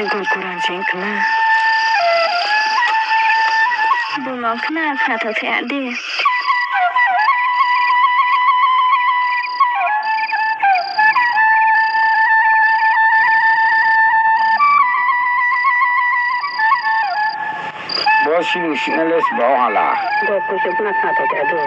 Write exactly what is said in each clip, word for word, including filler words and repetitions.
Gurguran jeng khna. Bumang khna kha tho thaya di. Bo sini sini les bo hala. Gok kuchuk na kha tho thaya di.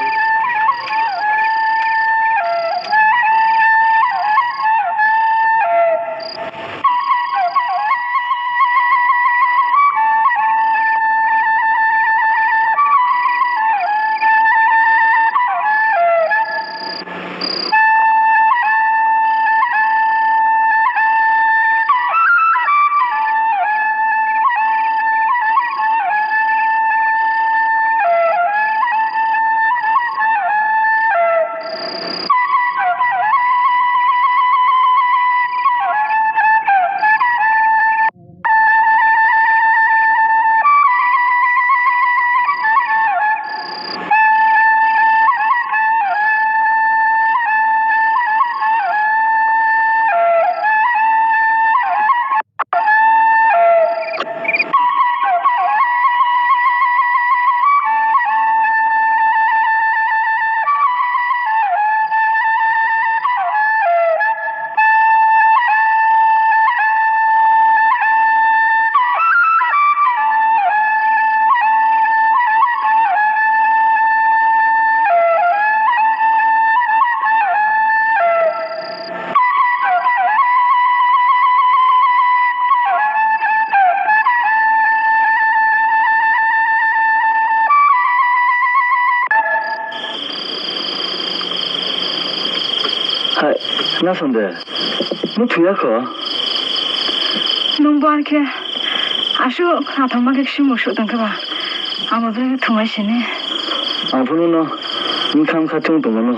Hai, na sonde, no thuya kho? Nung bo ani khe aswk nathokma khe kisi musuk tong khe ba, amo bwrwi khe thumai sini. Ang phano no wngkha wngkha chwng tongmano.